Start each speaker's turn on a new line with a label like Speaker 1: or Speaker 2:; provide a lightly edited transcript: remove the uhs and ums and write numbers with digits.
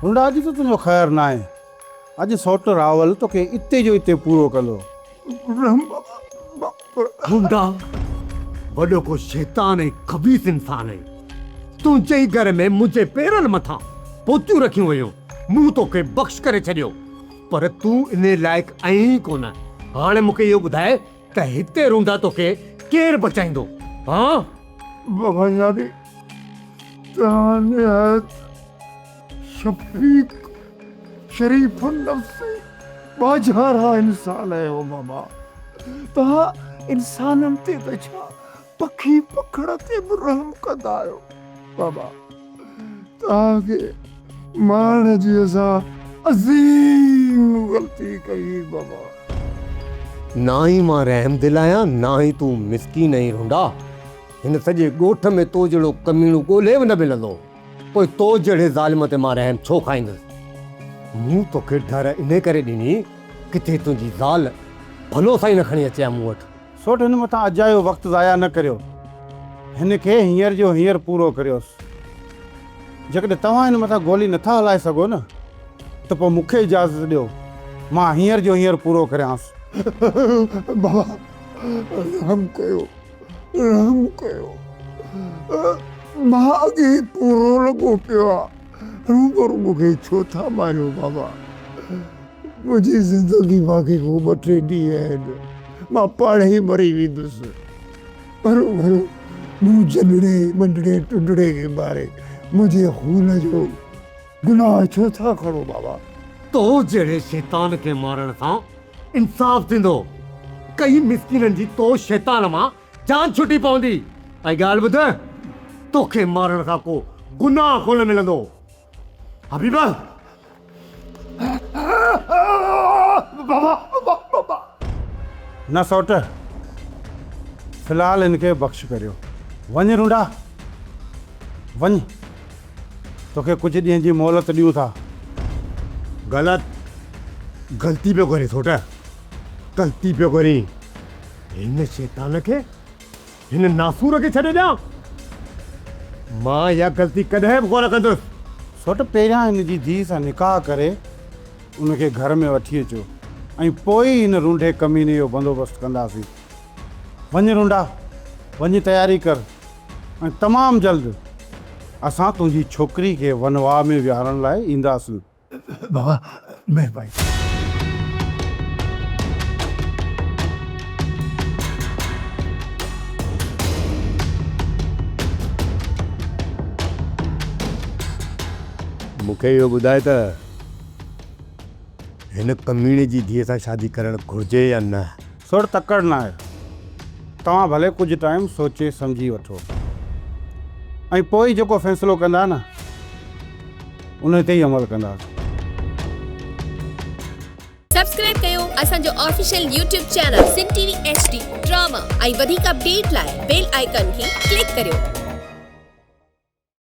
Speaker 1: رنڊا اڄ ته تنهنجو خير ناهي. اڄ سئوٽ راول توکي اتي جو اتي پورو ڪندو.
Speaker 2: رنڊا وڏو ڪو شيطان ۽ خبيث انسان آهين. تنهنجي ئي گهر ۾ منهنجي پيرن مٿان پوتيون رکيون ويون. مون توکي بخش ڪري ڇڏيو. پر تون انهي لائق آهين ئي ڪونه. هاڻي مون کي اهو ٻڌاء ته هتي روندا توکي ڪير بچائيندو؟ هان؟
Speaker 3: بابا جاني توهان نهايت شفيق، شريف النفس ۽ ٻاجهارا انسان آهيو بابا. توهان انسانن تي ته ڇا پکي پکڙ تي به رحم ڪندا آهيو بابا. توهان کي مارڻ جي اسان عظيم غلطي ڪئي بابا.
Speaker 2: نه ئي مان رحم دل آهيان نه ئي تون مسڪين ۽ رنڊا. هن سڄي ڳوٺ ۾ تو جهڙو ڪميڻو ڳولهي به نه ملندو. پوء تو جهڙي ظالم تي مان رحم ڇو کائيندس؟ مون توکي ڍر انهي ڪري ڏني ڪٿي تنهنجي زال ڀلو سائين نه کڻي اچي ها مون وٽ.
Speaker 1: سوٽ هن مٿان اجايو وقت ضايع نه ڪريو. هن کي هينئر جو هينئر پورو ڪريوس. جيڪڏهن توهان هن مٿان گولي نٿا هلائي سگهو نه ته پوء مون کي اجازت ڏيو مان هينئر جو هينئر پورو ڪريانس.
Speaker 3: بابا رحم ڪيو رحم ڪيو مان اڳي ئي پورو لڳو پيو آ روبرو مون کي ڇو ٿا ماريو بابا. منهنجي زندگي باقي ڪو ٻه ٽي ڏينهن آهن، مان پاڻ ئي مري ويندس. هروڀرو مون جڏڙي ٻنڊڙي ٽنڊڙي کي ماري منهنجي خون جو گناهه ڇو ٿا کڻو بابا؟
Speaker 2: تو جهڙي شيطان کي مارڻ سان انصاف ٿيندو. ڪئي مسڪينن جي تو شيطان مان جان ڇٽي پوندي. ۽ ڳالهه ٻڌ، توکي مارڻ سان ڪو گناهه ڪونه ملندو. حبيب!
Speaker 3: بابا بابا.
Speaker 1: نه سئوٽ، في الحال هن کي بخش ڪريو. وڃ رونڊا، وڃ. توکي ڪجهه ڏينهن جي مهلت ڏيون ٿا.
Speaker 2: غلط، غلطي پيو ڪرين سئوٽ، غلطي پيو ڪرين. هن شيطان کي هن ناسور کي ڇڏي ڏيان؟ مان اها غلطي ڪڏهن به ڪونه ڪندس.
Speaker 1: سوٽ پهريان هن جي ڌيء سان نڪاح ڪري ان کي گهر ۾ وٺي اچو ۽ پوء ئي هن رونڍي ڪميني جو بندوبست ڪنداسين. وڃ رونڍا، وڃ تياري ڪر ۽ تمام جلد اسان تنهنجي ڇوڪري کي ونواهه ۾ ويهارڻ لاء اينداسين.
Speaker 3: بابا مهرباني.
Speaker 2: مون کي اهو ٻڌاء ته هن ڪميڻي جي ڌيء سان شادي ڪرڻ گهرجي يا نه؟
Speaker 1: سر تڪڙ ناهي. توهان ڀلي ڪجهه ٽائيم سوچي سمجهي وٺو ۽ پوء ئي جيڪو فيصلو ڪندا نه ان تي ئي عمل ڪنداسين.
Speaker 4: سبسڪرائب ڪيو اسان جو official YouTube channel Sindh T V H D drama ۽ وڌيڪ اپڊيٽ لاء بيل آئيڪان کي ڪلڪ ڪريو.